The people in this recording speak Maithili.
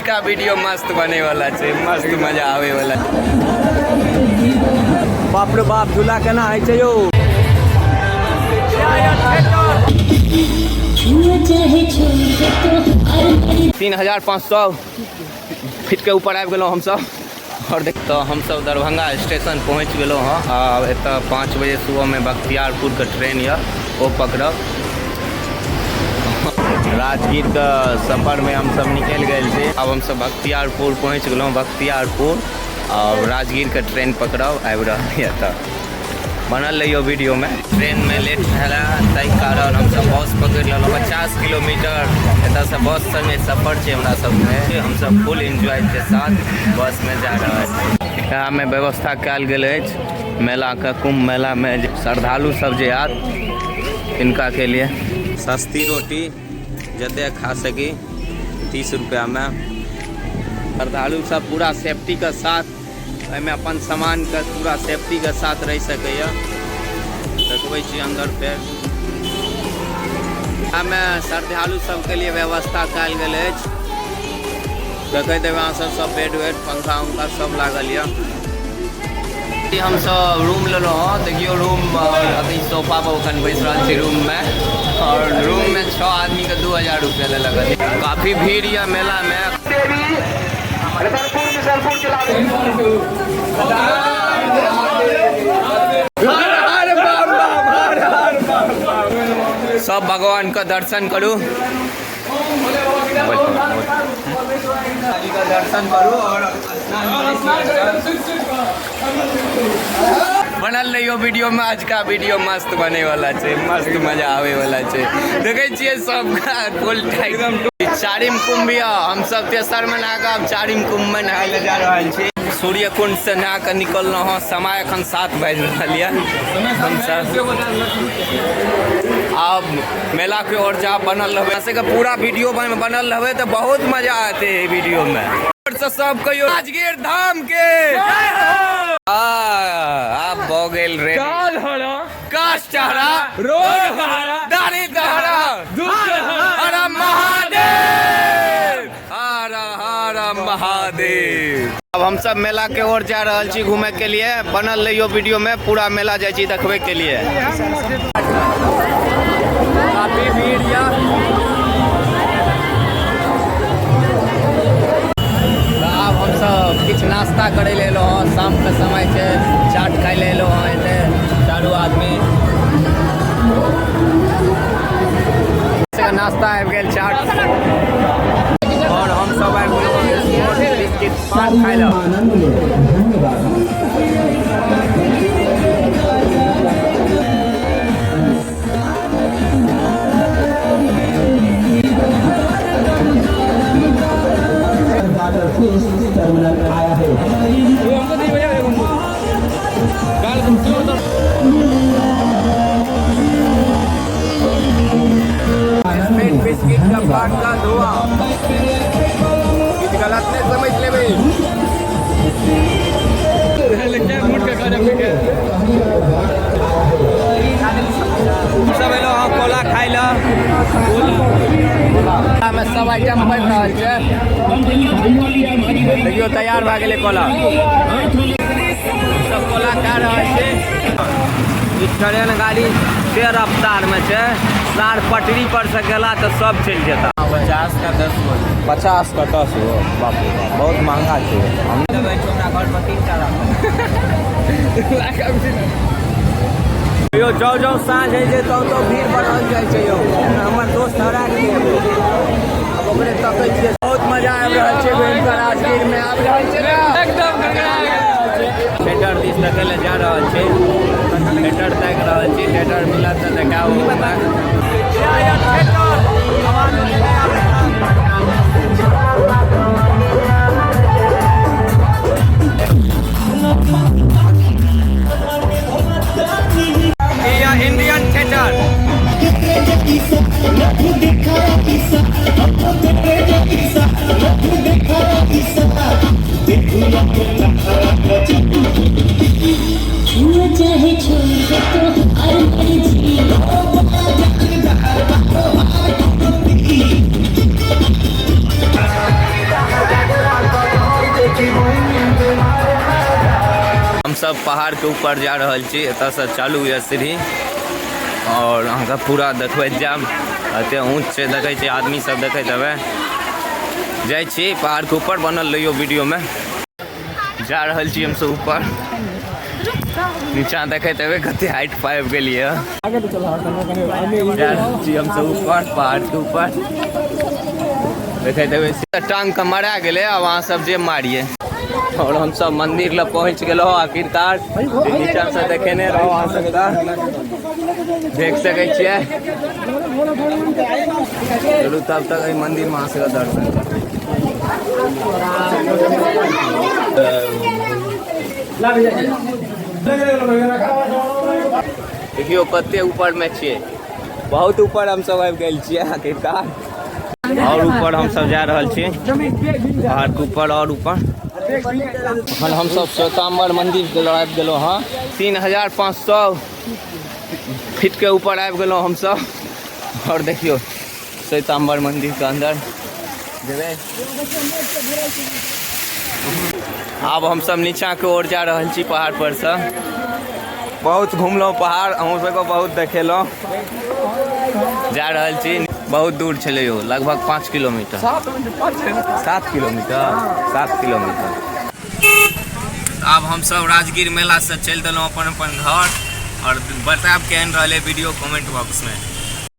का वीडियो मस्त बने वाला छै, मस्त मजा आवे वाला। बाप रे बाप, झूला केना होइ छै यौ। 3500 फीट के ऊपर आबि गेलहुँ हमसब। और देख तऽ हमसब दरभंगा स्टेशन पहुँच गेलहुँ हँ। आ एतऽ 5 बजे सुबहमे बख्तियारपुरके ट्रेन यऽ, ओ पकड़ब। राजगीरके सफरमे हमसब निकलि गेल छी। आब हमसब बख्तियारपुर पहुँच गेलहुँ, बख्तियारपुर। और राजगीरके ट्रेन पकड़ब, आबि रहल यऽ तऽ बनल रहियो वीडियो में। ट्रेन में लेट भेला ताहि कारण हमसब बस पकड़ि लेलहुँ। 50 किलोमीटर एतऽसँ बस संगे सफर छै हमरा सबके। हमसब फुल एंजॉय के साथ बस में जा रहल छी। एहिमे व्यवस्था कयल गेल अछि मेलाके, कुंभ मेलामे जे श्रद्धालु सब जे आयत तिनका के लिए सस्ती रोटी जते खा सकी 30 रुपैआमे। श्रद्धालु सब पूरा सेफ्टी के साथ एहिमे अपन सामानके पूरा सेफ्टीके साथ रहि सकैए। देखबै छी अन्दर फेर। एहिमे श्रद्धालु सबके लिए व्यवस्था कयल गेल अछि। देखैत हेबै अहाँ सब, सब बेड वेड पंखा उंखा सब लागल यऽ। हमसब रूम लेलहुँ हँ, देखियौ रूम। और अभी सोफा पर एखन बैस रहल छी रूम में। और रूम में 6 आदमी के 2000 रुपया लेलक। काफी भीड़ यऽ मेला में। सब भगवान के दर्शन करू, दर्शन करू और बनल रहियो वीडियो में। आज का वीडियो मस्त बने वाला छै, मस्त मजा आवे वाला छै। देखै छियै सब फुल एकदम। चारिम कुंभ यऽ, हमसब तेसर में नहा कऽ आब चारिम कुंभ में नहाय लए जा रहल छी। सूर्य कुंड से नहा कऽ निकललहुँ हँ। समय एखन 7 बाजि रहल यऽ। हमसब आब मेला के ओर जा बनल रहबै। के पूरा वीडियो बनल रहबै तऽ बहुत मजा आते है वीडियो में। सब कहियो राजगीर धाम के आब भऽ गेल रे कष्ट हरा रोग हरा दारी दहरा हर महादेव, हर हर महादेव। अब हम सब मेला के ओर जा रहल छी घूमे के लिए। बनल रहियो वीडियो में, पूरा मेला जाइ छी देखबे के लिए। काफी भीड़ यऽ। आब हमसब किछु नाश्ता करै लए एलहुँ हँ। शामके समय छै, चाट खाइ लए एलहुँ हँ एतऽ चारू आदमी। नाश्ता आबि गेल चाट, और हमसब आबि गेलहुँ बिस्किट पान खाइ लए। टर्मिनल आया है। बिस्किट का पान का धुआं, किछु गलत नहि समझ लेबै। सब एलहुँ हँ कोला खाइ लए। कोलामे सब आइटम बनि रहल छै, देखियौ तैयार भए गेलै कोला। सब कोला खा रहल छै। ई ट्रेन गाड़ी से रफ्तारमे छै, सार पटरी पर से गेला तऽ सब चलि जेता। 50 का 10 गो। 50 का 10 गो, बाप रे बाप, बहुत महंगा छै। हम देबै हमरा घर पर 3 टा राखल। यौ जाउ जाउ साँझ होइ छै तब तो भीड़ बढ़ल जाइ छै यौ। हमर दोस्त हरा गेलै, आब ओकरे तकै छियै। बहुत मजा आबि रहल छै घुमि कऽ राजगीर में। आबि रहल छै ने एकदम। थिएटर दिस देखै लए जा रहल छी, थिएटर ताकि रहल छी। थिएटर मिलत तऽ देखाउ। Indian theatre. चाहे छोड़ दे तो हर मर्जी। हमसब पहाड़के ऊपर जा रहल छी। एतऽसँ चालू यऽ सीढ़ी आओर अहाँके पूरा देखबैत जायब। एते ऊँच छै, देखै छी आदमी सब देखैत हेबै। जाइ छी पहाड़के ऊपर, बनल रहियौ वीडियोमे। जा रहल छी हमसब ऊपर, नीचा देखैत हेबै कते हाइट पर आबि गेलियै। जा रहल छी हमसब ऊपर, पहाड़के ऊपर देखैत हेबै। टांग के मरा गेलै, आब अहाँ सब जे मारिए। और हम सब मंदिर लग पहुंच गेलहुँ आखिरकार। नीचा से देखेने रहो अहाँ सबके, देख सकै छियै। चलू तब तक एहि मंदिर में अहाँ सबके दर्शन करबै। देखियौ कते ऊपर में छियै, बहुत ऊपर हम सब आबि गेल छियै आखिरकार। और ऊपर हम सब जा रहल छी पहाड़ के ऊपर और ऊपर। अखन हम सब श्वेतांबर मंदिर के आबि गेलहुँ हँ। 3500 फीट के ऊपर आबि गेलहुँ हम सब। और देखियौ श्वेतांबर मंदिर के अंदर जेबै। आब हम सब नीचा के ओर जा रहल छी पहाड़ पर से। बहुत घुमलहुँ पहाड़, अहूँ सबके बहुत देखेलहुँ। जा रहल छी, बहुत दूर छलै यौ, लगभग 5 किलोमीटर, 7 किलोमीटर, 7 किलोमीटर। आब हमसब राजगीर मेला से चलि देलहुँ अपन अपन घर। और बतायब केहन रहलै वीडियो कमेंट बॉक्स में।